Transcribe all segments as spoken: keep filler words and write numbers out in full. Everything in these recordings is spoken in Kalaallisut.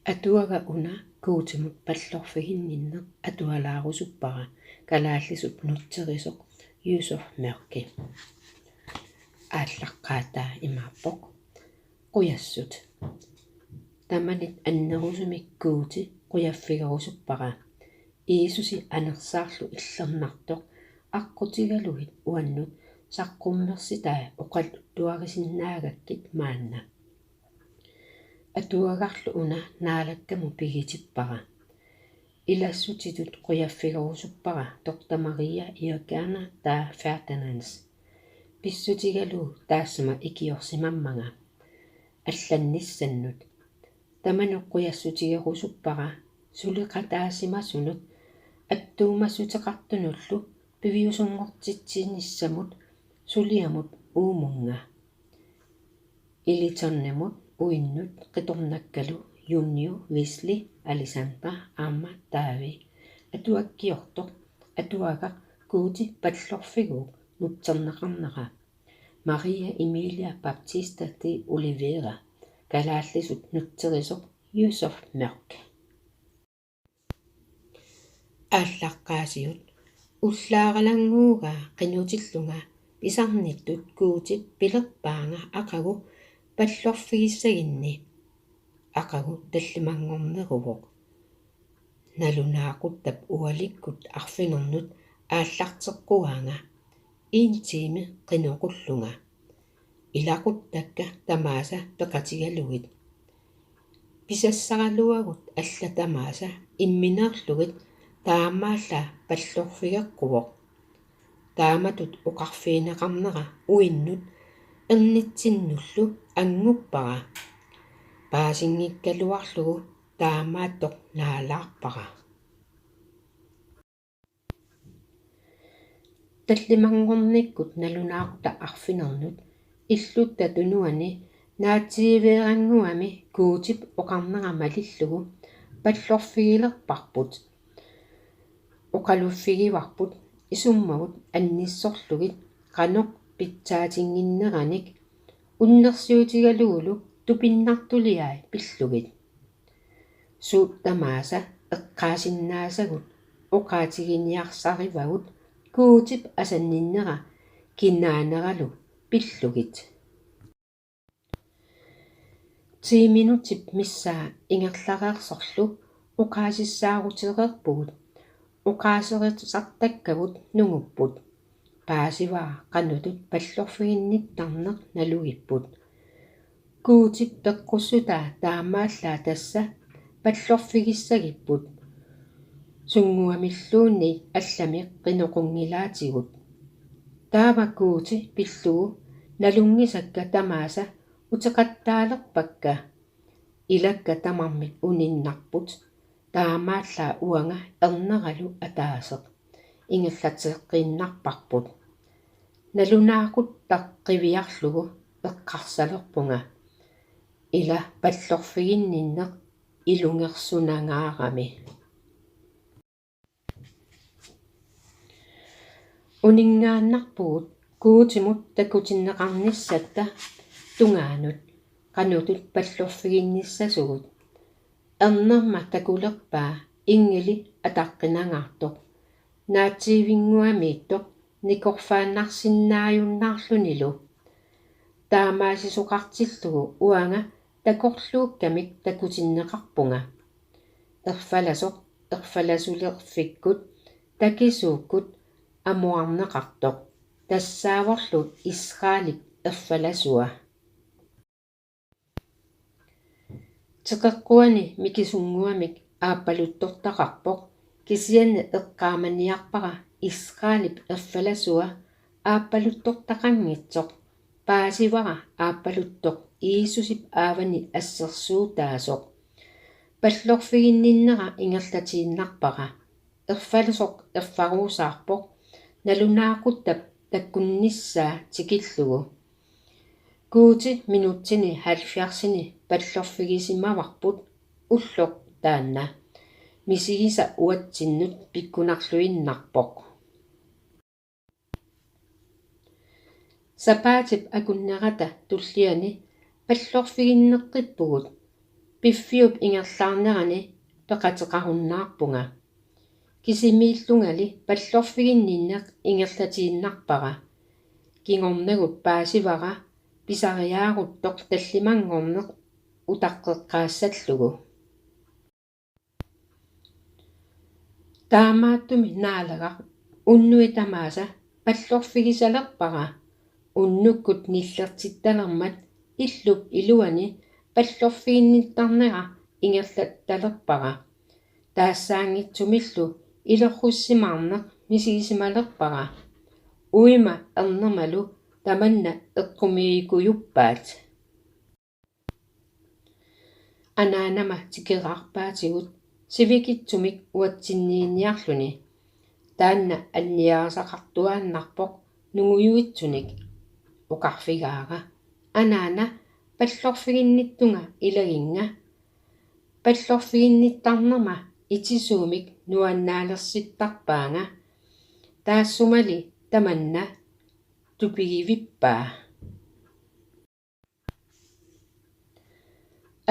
Atuagaq una Guutimut pallorfiginninneq atualaarusuppara, kalaallisut nutserisoq Josef Mørch. Aallaqqaataa imaappoq: Qujassut. Tamanit annerusumik Guuti qujaffigerusuppara. Jiisusi anersaarlu illernartoq aqqutigalugit uannut saqqummersitai oqaluttuarisinnaagakkit maanna. Atuagarlu una Naalakkamut pigitippara. Ilassutitut qujaffigerusuppara doktor Maria Irgana da Ferdinands. Pissutigalugu taassuma ikiorsimammanga allannissannut. Tamanut qujassutigerusuppara suleqataasimasunut attuumassuteqartunullu piviusunngortitsinissamut suliamut uumunnga. Iligornermut uinnut qitornakkalu Junio, Wesley, Alexander aamma David. Atuakkiortoq atuagaq Guuti pallorfiguup nutserneqarnera. Maria Emilia Baptista de Oliveira, kalaallisut nutserisoq Josef Mørch. Aallaqqaasiut: Ullaaralannguugaa qinutillunga pisarnittut Guutip pilerpaanga aqagu pallorfigissaginni. Aqagu tallimanngorneruvoq. Nalunaaquttap ualikkut arfinernut aallarteqquaanga en time qinoqullunga. Ilaquttakka tamaasa peqatigalugit. Pisassaraluagut allat tamaasa imminerlugit taamaallaat pallorfigeqquvoq. Taamatut oqarfigineqarnera uinnut ernitsinnullu anguppara. Paasinngikkaluarlugu taamaattoq naalaarpara. Tallimanngornikkut nalunaaqutaq arfinernut illutta tunuani naatsiiveerannguami Guutip oqarnera malillugu pallorfigilerparput. Oqaluffigivarput isummagut annissorlugit qanoq pitsaatinnginneranik unnersiutigalugulu tupinnartuliai pillugit. Suut tamaasa eqqaasinnaasagut oqaatiginiarsarivagut Guutip asanninnera kinaaneralu pillugit. Ti minuttip missaa ingerlareersorlu oqaasissaarutereerpugut. Oqaaserisartakkavut nungupput. Paasivara qanutut pallorfiginnittarneq nalugipput. Guutip peqqussutaa taamaallaat tassa pallorfigissagipput. Sunnguamilluunniit allamik qinoqunngilaatigut. Taava Guuti pillugu nalunngisakka tamaasa uteqattaalerpakka. Ilakka tamarmik uninnarput. Taamaallaat uanga erneralu ataaseq ingerlateqqiinnarparput. Nalunaaqutaq qiviarlugu eqqarsalerpunga: Ila pallorfiginninneq ilungersunangaarami. Uninngaannarpugut Guutimut takutinneqarnissatta tungaanut qanutut pallorfiginnissasugut. Ernerma takulerpaa inngili ataqqinangaartoq. Naatsiivinnguamiittoq nikorfaannarsinnaajunnaarlunilu. Taamaasisoqartillugu uanga takorluukkamik takutinneqarpunga. Erfalasoq erfalasulerfikkut takisuukkut amuarneqartoq. Tassaavorlu Israelip erfalasua. Teqeqquani mikisunnguamik aappaluttortaqarpoq, kisianni eqqaamaniarpara Israelip erfalasua aappaluttortaqanngitsoq. Paasivara aappaluttoq Jiisusip aavani assersuutaasoq. Pallorfiginninnera ingerlatiinnarpara. Erfalasoq erfaruusaarpoq nalunaaquttap takunnissaa tikillugu. Guuti minutsini halvfjerdsini pallorfigisimavarput ulloq taanna. Misigisa uatsinnut pikkunarluinnarpoq. Sapaatip akunnerata tulliani pallorfiginneqqippugut. piffiup ingerlaarnerani peqateqarunnaarpunga. Kisimiillungali pallorfiginninneq ingerlatiinnarpara. Kingornagut paasivara pisariaaruttoq tallimanngorneq utaqqeqqaassallugu. Taamaattumik Naalagaq unnui tamaasa pallorfigisalerpara. Unnukkut nillertittalermat illup iluani pallorfiginnittarnera ingerlattalerpara. Taassaanngitsumillu ilerrussimaarneq misigisimalerpara. Uima ernermalu tamanna eqqumiikujuppaat. Anaanama tikeraarpaatigut sivikitsumik uatsinniiniarluni. Taanna anniarisaqartuaannarpoq nungujuitsunik. Oqarfigaara: Anaana, pallorfiginnittunga ilaginnga. Pallorfiginnittarnerma itisuumik nuannaalersittarpaanga. Taassumali tamanna tupigivippaa.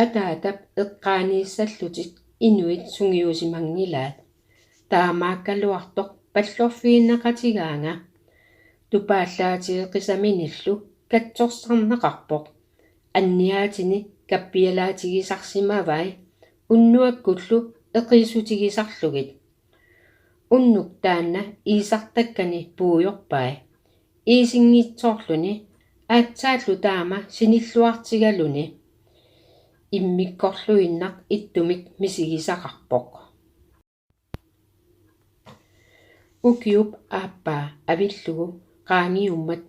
Ataatap eqqaaniissallutik inuit sungiusimanngilaat. Taamaakkaluartoq pallorfigineqatigaanga. Tupaallaatigeqisaminillu katsorsarneqarpoq. Anniaatini kappialaatigisarsimavai unnuakkullu eqiissutigisarlugit. Unnuk taanna iisartakkani puigorpai. Iisinngitsoorluni aatsaallu taama sinilluartigaluni. Immikkorluinnaq ittumik misigisaqarpoq. Ukiup aappaa avillugu qaangiummat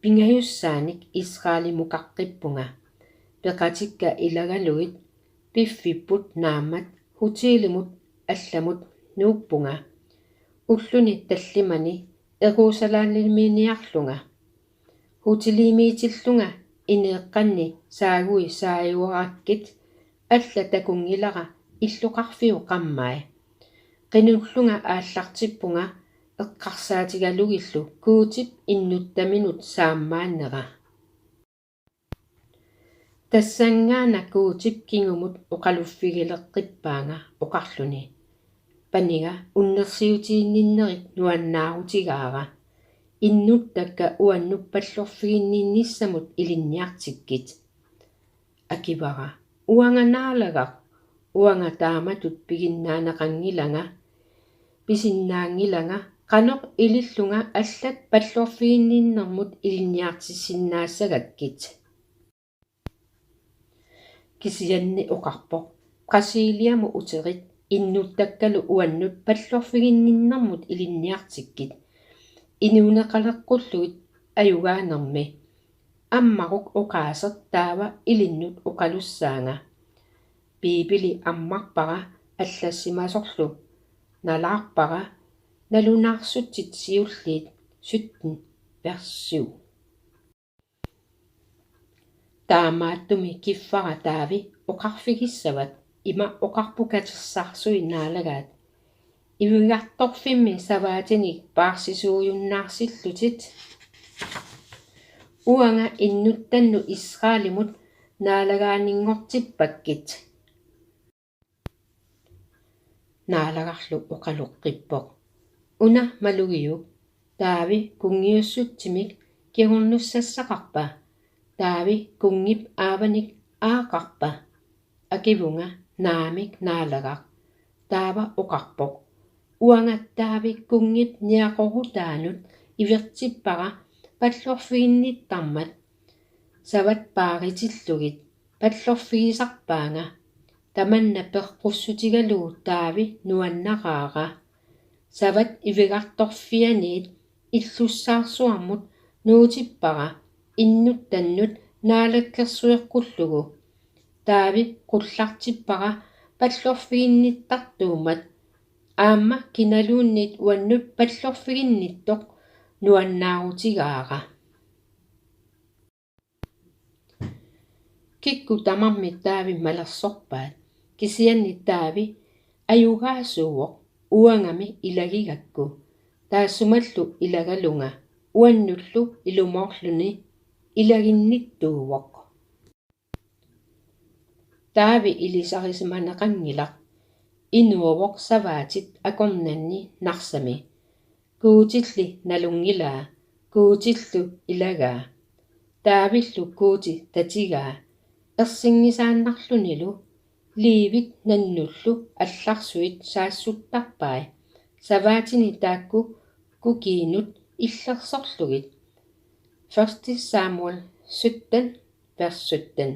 pingajussaanik Israelimukaqqippunga. Peqatikka ilagalugit piffipput naammat hotelimut allamut nuuppunga. Ulluni tallimani Jerusalemimiiniarlunga. Hotelimiitillunga ineeqqanni saagui saajuarakkit, alla takunngilara illoqarfiup qammai. Qinullunga aallartippunga eqqarsaatigalugillu Guutip innuttaminut saammaannera. Tassanngaannaq Guutip kingumut oqaluffigileqqippaanga oqarluni: Paniga, unnersiutiginninnerit nuannaarutigaara. Innuttakka uannut pallorfiginninnissamut ilinniartikkit. Akivara: Uanga Naalagaq, uanga taamatut piginnaaneqanngilanga, pisinnaanngilanga qanoq ilillunga allat pallorfiginninnermut ilinniartissinnaassagakkit. Kisianni oqarpoq: Brasiliamut uterit innuttakkalu uannut pallorfiginninnermut ilinniartikkit, inuuneqaleqqullugit ajugaanermi. Ammaruk oqaaseq taava ilinnut oqalussaanga. Biibili ammarpara allassimasorlu nalaarpara Nalunaarsutsit siulliit sytten, vers syv. Taamaattumik kiffara Taavi oqarfigissavat: Ima oqarpoq katersaarsui naalagaat: Ivigartorfimmi savaatinik paarsisuujunnaarsillutit. Uanga innuttannut Israelimut naalagaanninngortippakkit. Naalagarlu oqaloqqippoq: Una malugiuk, Taavi kunngiussutsimik kingornussassaqarpa? Taavi kunngip aavanik aaqarpa? Akivunga: Naamik, Naalagaq. Taava oqarpoq: Uanga Taavi kunngip niaqorutaanut ivertippara pallorfiginnittarmat. Savat paaritillugit pallorfigisarpaanga. Tamanna peqqussutigalugu Taavi nuannaraara. Savat ivigartorfianiit illussaarsuarmut nuutippara innuttannut naalakkersueqqullugu. Taavi qullartippara pallorfiginnittartuummat. Aamma kinaluunniit uannut pallorfiginnittoq nuannaarutigaara. Kikkut tamarmik Taavi malersorpaat, kisianni Taavi ajugaasuuvoq uangami ilagigakku. Taassumalu ilagalunga uannullu ilumoorluni ilaginnittuuvoq. Taavi ilisarisimaneqanngilaq. Inuuvoq savaatit akornanni Narsami. Guutilli nalunngilaa, Guutillu ilagaa. Taavillu Guuti tatigaa. Ersinngisaannarlunilu liivit nannullu allarsuit saassuttarpai. Savaatini taakku kukiinut illersorlugit. Første Samuel sytten, vers sytten.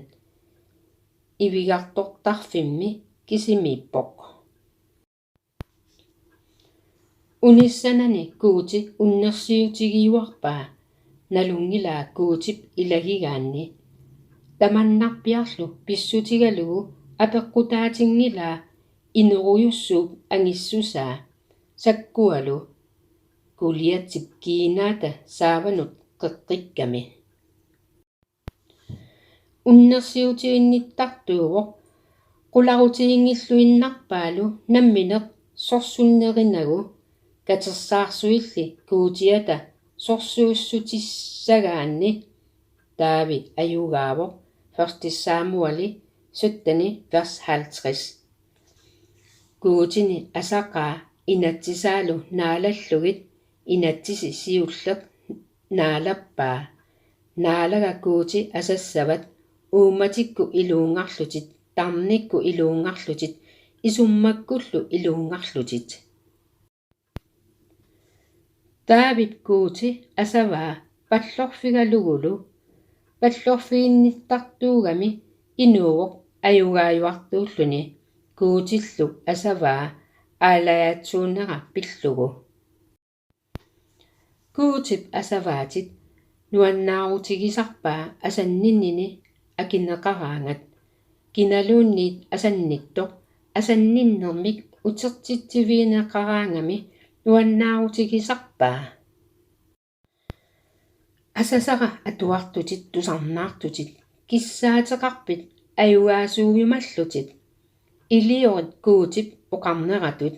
Ivigartortarfimmi kisimiippoq. Unissanani Guuti unnersiutigiuarpaa nalunngilaa Guutip ilagigaanni. Tamannarpiarlu pissutigalugu apeqqutaatinngilaa inorujussuup angissusaa sakkualu Goliatip kiinaata saavanut qeqqikkami. Unnersiutiginnittartuuvoq qularutiginngilluinnarpaalu nammineq sorsunnerinagu. Katersaarsuilli Guutiata sorsuussutissagaanni Taavi ajugaavoq. Første Samueli sytten, vers halvtreds. Guutini asaqaa inatsisaalu naalallugit inatsisi siulleq naalappaa. Naalaga Guuti asassavat uummatikkut iluunngarlutit, tarnikkut iluunngarlutit, isummakkullu iluunngarlutit. Taavip Guuti asavaa pallorfigalugulu pallorfiginnittartuugami inuuvoq ajugaajuartuulluni Guutillu asavaa aalajatsuunera pillugu. Guutip asavaatit nuannaarutigisarpaa asanninnini akineqaraangat. Kinaluunniit asannittoq asanninnermik utertitsivigineqaraangami nuannaarutigisarpaa. Asasara atuartutit tusarnaartutit kissaateqarpit ajugaasuujumallutit. Iliorit Guutip oqarneratut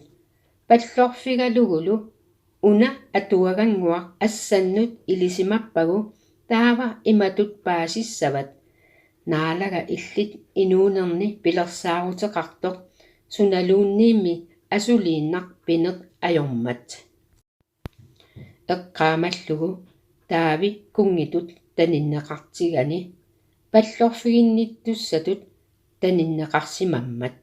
pallorfigalugulu una atuagannguaq assannut ilisimappagu taava imatut paasissavat: Naalaga illit inuunerni pilersaaruteqartoq sunaluunniimmi asuliinnaq pineq ajormat. Eqqaamallugu Taavi kunngitut taninneqartigani pallorfiginnittussatut taninneqarsimammat.